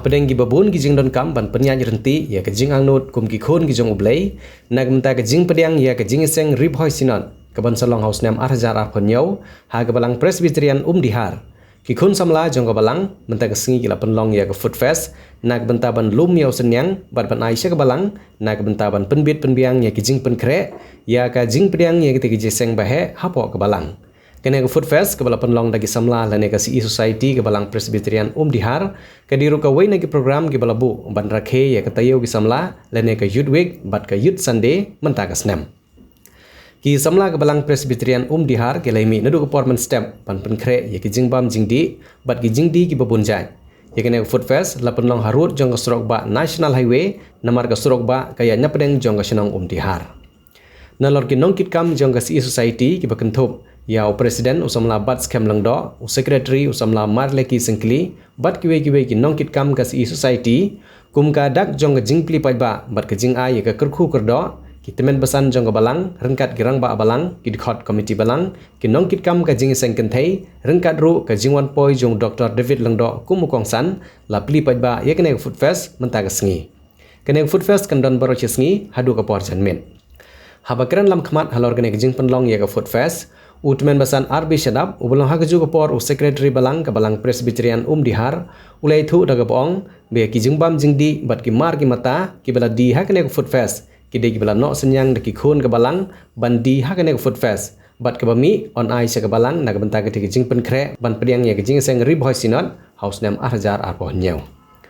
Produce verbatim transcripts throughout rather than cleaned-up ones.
Pdeng kiba bun ki jingdonkam ban pynïaid ryntih ïa ka jingangnud kum ki khun ki jong U Blei, na ka bynta ka jingpdiang ïa ka Jingïaseng Ri Bhoi Synod, kaban sa long ha u snem ar hajar arphew hynñiew, ha ka Balang Presbyterian Umdihar. Ki khun samla jong ka Balang, mynta ka sngi ki la pynlong ïa ka Food Fest, na ka bynta ban lum ïa u synñiang, bad ban ai sha ka Balang, na ka bynta ban pynbit pynbiang ïa ki jingpynkhreh, ïa ka jingpdiang ïa kita ki jingïaseng baheh, hapoh ka Balang. Kane ka Food Fest, kaba la pynlong da ki samla lane ka C E Society ka Balang Presbyterian Umdihar, ka dei ruh kawei na ki program kiba la buh, ban rakhe ïa ka taïew ki samla, lane ka Youth Week, bad ka Youth Sunday, mynta ka snem. Ki samla ka Balang Presbyterian Umdihar, ki la ïa mih naduh ka por mynstep, ban pynkhreh ïa ki jingbam jingdih, bad ki jingdih kiba bun jait. Ïa kane ka Food Fest, la pynlong harud jong ka surok bah National Highway, namar ka surok bah ka ïaid napdeng jong ka shnong Umdihar. Nalor ki nongkitkam jong ka C E Society kiba kynthup ïa u President u samla Batskhem Lyngdoh, u Secretary u samla Marleki Syngkli, bad kiwei kiwei ki nongkitkam ka C E Society, kum ka dak jong ka jingplie paidbah, bad ka jingai ïa ka kyrkhu kyrdoh, ki tymmen basan jong ka Balang, ryngkat ki rangbah Balang, ki dkhot komiti Balang, ki nongkitkam ka Jingïaseng Kynthei, ryngkat ruh ka jingwan poi jong u Doktor David Lyngdoh kum u kongsan, la plie paidbah ïa kane ka Food Fest, mynta ka sngi. Kane ka Food Fest kan don baroh shi sngi, haduh ka por janmiet. Haba kren lamkhmat halor kane ka jingpynlong ïa ka Food Fest, u tymmen basan R B Shadap, uba long ha kajuh ka por u Secretary Balang ka Balang Presbyterian Umdihar, u la ïathuh da kaba ong, ba ïa ki jingbam jingdih, bad ki mar ki mata, kiba la die ha kane ka Food Fest, ki dei kiba la noh synñiang da ki khun ka Balang, ban die ha kane ka Food Fest. Bad kaba mih, yn ai sha ka Balang, na ka bynta ka dei ka jingpynkhreh, ban pdiang ïa ka Jingïaseng Ri Bhoi Synod, ha u snem ar hajar arphew hynñiew.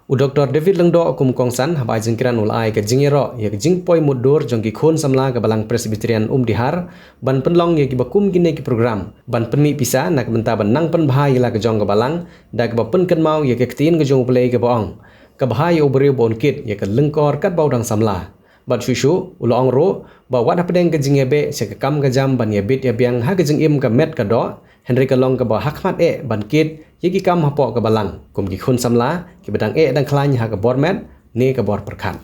U Doktor David Lyngdoh kum kongsan haba ai jingkren u la ai ka jingïaroh ïa ka jingpoi mutdur jong ki khun samla ka Balang Presbyterian Umdihar ban pynlong ïa kiba kum kine ki program ban pynmih pisa na ka bynta ban nang pynbha ïa la ka jong ka Balang da kaba pynkynmaw ïa ka ktien ka jong U Blei kaba ong, ka bha ïa u briew ba un kit ïa ka lyngkor katba u dang samla. Bad shuh shuh, u la ong ruh, ba wat hapdeng ka jingïabeh sha ka kam ka jam ban ïabit ïabiang ha ka jingim ka met ka doh, hynrei ka long kaba hakhmat eh ban kit ïa ki kam hapoh ka Balang, kum ki khun samla, kiba dang eh dang khlaiñ ha ka bor met, ne ka bor pyrkhat.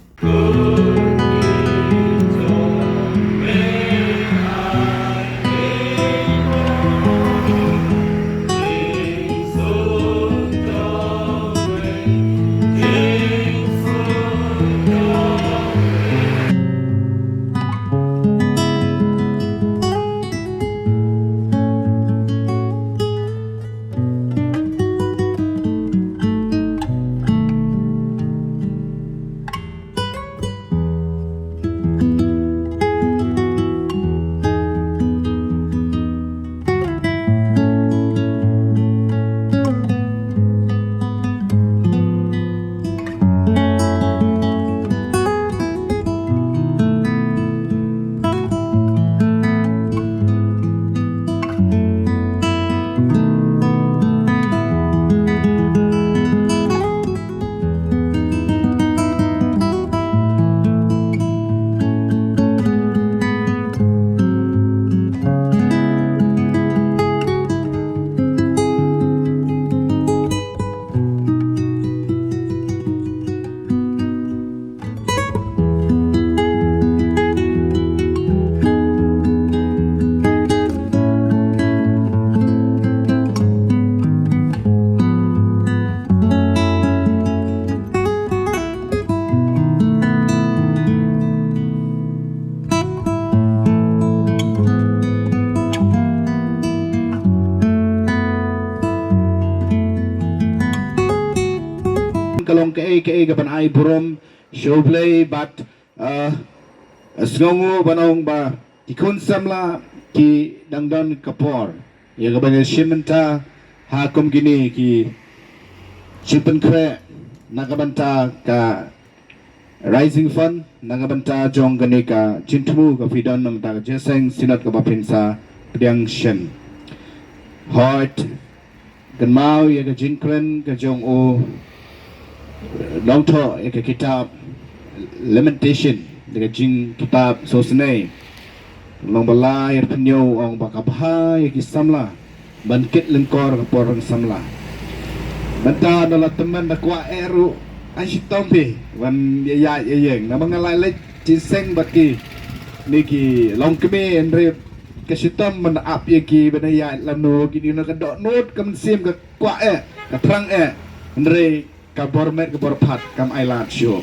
Ka long kaei kaei kaban ai burom sha U Blei bad, eh, sngewnguh ban ong ba ki khun samla ki dang don ka por ïa kaban ïashim bynta ha kum kine ki jingpynkhreh na ka bynta ka Rising Fund, na ka bynta jong kane ka jingthmu ka phi don na ka bynta ka Jingïaseng Synod kaba phin sa pdiang shen. Hooid, kynmaw ïa ka jingkren ka jong u nongthoh ïa ka kitab Lamentation, da ka jingkitab sosnei. Long ba la ïa pynïoh ong ba ka bha ïa ki samla ban kit lyngkor ka por rang samla. Mynta da la tymmen da kwah eh ruh, ai shitom phi ban ïa ïa ïa ïeng. Namar nga la leit jingïaseng bad kine ki longkmie, hynrei ka shitom ban ap ïa ki ban ïa ïa lano, kine na ka dohnud ka mynsiem ka kwah eh, ka thrang eh, hynrei Ka bor met ka bor phad kam ai lad shuh.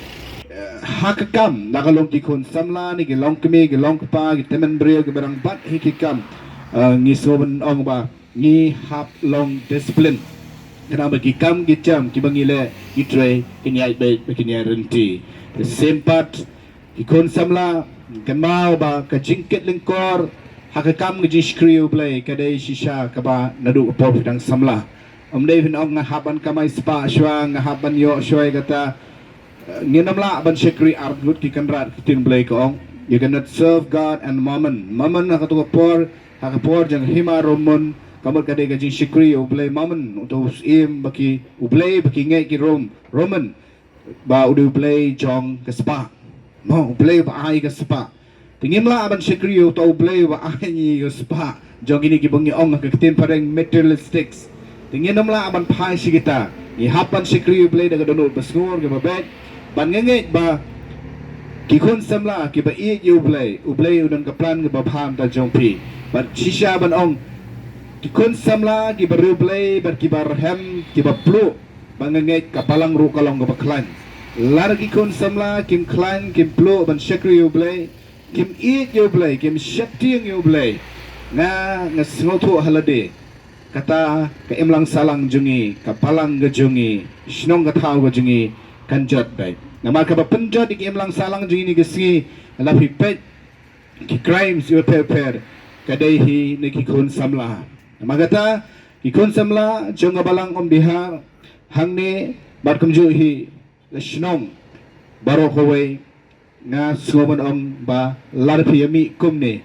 Eh, ha ka kam, la ka long ki khun samla ne ki long kmie, ki long kpa, ki tymmen briew, ki barang bad hi ki kam. Eh, ngi sngewbha ban ong ba ngi hap long discipline. Khnang ba ki kam ki jam kiba ngi leh, ki trei, kin ïaid beit bad kin ïaid ryntih. Te sympat, ki khun samla, kynmaw ba ka jingkit lyngkor ha ka kam ka jingshakri U Blei ka dei shisha kaba naduh ka por phi dang samla. Ym dei phin ong nga hap ban kamai spah shuwa, nga hap ban ïoh shuwa ïa kata. Eh, ngin ym lah ban shakri ar ngut ki kynrad, ka ktien Blei ka ong. You cannot serve God and mammon. Mammon ha kato ka por, ha ka por jong hima Roman, ka mut ka dei ka jingshakri ïa U Blei Mammon, uto u syiem ba ki, U Blei ba ki ngeit ki Rom, Roman. Ba u dei U Blei jong ka spah. Mo, U Blei ba ai ka spah. Te ngim lah ban shakri ïa uto U Blei ba ai ngi ka spah jong kine kiba ngi ong ha ka ktien phareng materialistics. Te ngin ym lah ban phai sha kita. Ngi hap ban shakri ïa U Blei da ka dohnud ba sngur kaba beit. Ban ngeit ba ki khun samla kiba ïeit ïa U Blei, U Blei u don ka plan kaba bha na ka bynta jong phi. Bad shisha ban ong, ki khun samla kiba riewblei bad kiba rhem, kiba pluh, ba nga ngeit ka balang ruh ka long kaba khlaiñ. Lada ki khun samla kim khlaiñ, kim pluh ban shakri ïa U Blei, kim ïeit ïa U Blei, kim sheptieng ïa U Blei, nga, nga sngewthuh ha lade, kata ka imlang sahlang jong ngi, ka balang ka jong ngi, shnong ka thaw ka jong ngi, kan jot beit. Namar kaba pynjot ïa ka imlang sahlang jong ngi ha kine ki sngi, la phi peit ki crimes kiba pher pher, ka dei hi na ki khun samla. Namar kata, ki khun samla jong ka balang Umdihar hangne bad kumjuh hi la shnong baroh kawei, nga sngewbha ban ong ba lada phi ïa mih kumne,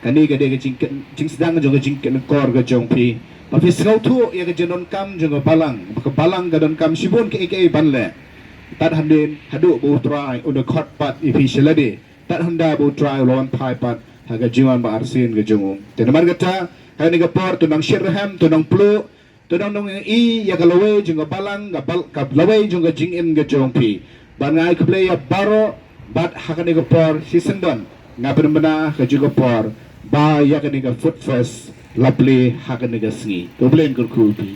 kane ka dei ka jing, jingsdang jong ka jingkit lyngkor ka jong phi. Ba phi sngewthuh ïa ka jingdonkam jong ka balang, ba ka balang ka donkam shibun kiei kiei ban leh. Tad hadien haduh ba U Trai un da khot pat ïa phi sha lade. Tad hynda ba U Trai u la wan phai pat ha ka jingwan ba arsien ka jong u. Te namar kata, ha kane ka por, to nang shitrhem, to nang pluh, to nang nang ïohi ïa ka lawei jong ka balang, ka bal, ka lawei jong ka jingim ka jong phi. Bad nga ai khublei ïa baroh, bad ha kane ka por shisyndon nga pynbna ka jong ka por ba ïa kane ka Food Fest la plie ha kane ka sngi. To U Blei un kyrkhu ïa phi.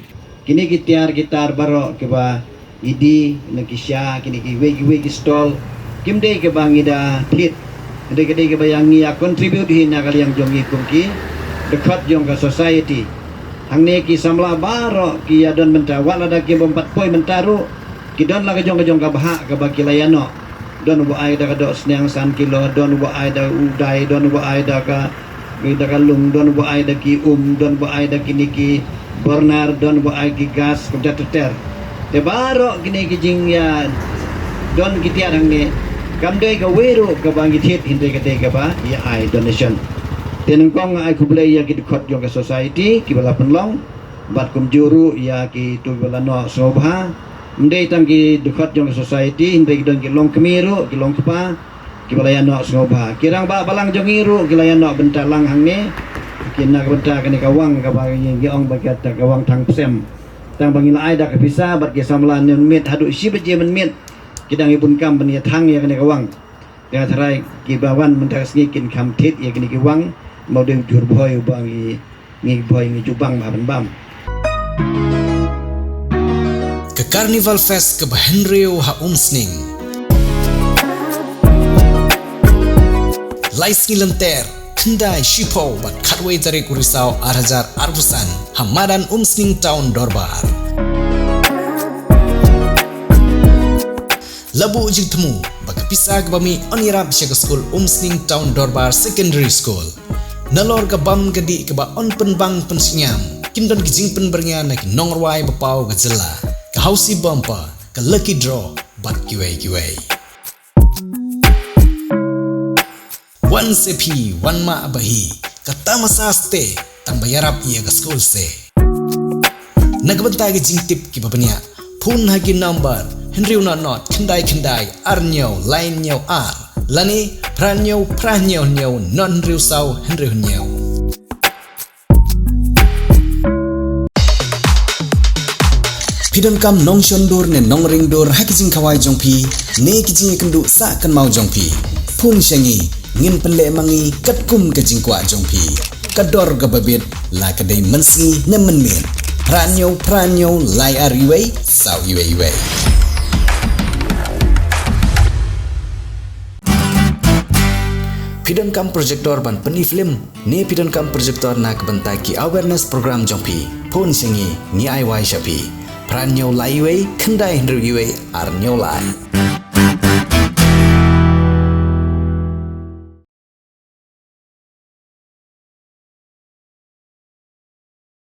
Kine ki tiar ki tar baroh kiba ngi die, na ki sha, kine kiwei kiwei ki stall, kim dei kiba ngi da thied. Dei ka dei kiba ïa ngi ïa contribute hi na ka liang jong ngi kum ki dkhot jong ka society. Hangne ki samla baroh ki ïa don mynta, wat lada kim bym pat poi mynta ruh, ki don la ka jong ka jong ka bhah kaba ki la ïa noh. Don uba ai da ka dohsniang san kilo, don uba ai da u dai, don uba ai da ka, da ka lung, don uba ai da ki um, don uba ai da kine ki burner, don uba ai ki gas, kumta ter ter. Te baroh kine ki jingïa don ki tiar hangne, kam dei kawei ruh kaba ngi thied, hynrei ka dei kaba ïa ai donation. Te nyngkong nga ai khublei ïa ki dkhot jong ka society kiba la pynlong, bad kumjuh ruh ïa kito kiba la noh sngewbha. Ym dei tang ki dkhot jong ka society, hynrei ki don ki longkmie ruh, ki longkpa kiba la ïa noh sngewbha. Ki rangbah balang jong ngi ruh ki la ïa noh bynta lang hangne. Ki na ka bynta kane ka wang kaba ngi, ngi ong ba kata ka wang Thang Psem. Tang ba ngi la ai da ka pisa bad ki samla nin miet haduh shi baje mynmiet ki dang ïa bun kam ban ïa thang ïa kane ka wang. Te nga tharai kiba wan mynta ka sngi kin kham thied ïa kine ki wang, mo dei u jhur bhoi uba ngi, ngi bhoi ngi jubang bha ban bam. Ka Carnival Fest kaba hynriew ha Umsning. Lai sngi lynter, khyndai, shiphew bad khatwei tarik u Risaw ar hajar arphew san, ha madan Umsning Town Dorbar. La buh jingthmu ba ka pisa kaba mih yn ïarap sha ka skul Umsning Town Dorbar Secondary School. Nalor ka bam ka dih kaba yn pynbang pynshngiam, kin don ki jingpynbyrngia na ki nongrwai ba paw ka jylla, ka Housie Bumper, ka Lucky Draw bad kiwei kiwei. Wan se phi, wan mah ba hi, ka tamasa ste, tang ba ïarap ïa ka skul se. Na ka bynta ki jingtip kiba bniah, phone ha ki number hynriew nod nod khyndai khyndai ar hynñiew lai hynñiew ar, lane phra hynñiew phra hynñiew hynñiew nod hynriew saw hynriew hynñiew. Phi donkam nongshon dur ne nongring dur ha ki jingkhawai jong phi ne ki jingïakynduh sah kynmaw jong phi? Phone sha ngi, ngin pynleh ma ngi katkum ka jingkwah jong phi. Ka dor kaba bit, la ka dei mynsngi ne mynmiet. Phra hynñiew phra hynñiew lai ar iwei saw iwei iwei. Phi donkam projector ban pyni film ne phi donkam projector na ka bynta ki awareness program jong phi? Phone sha ngi, ngi ai wai sha phi. Phra hynñiew lai wei khyndai hynriew wei ar hynñiew lai.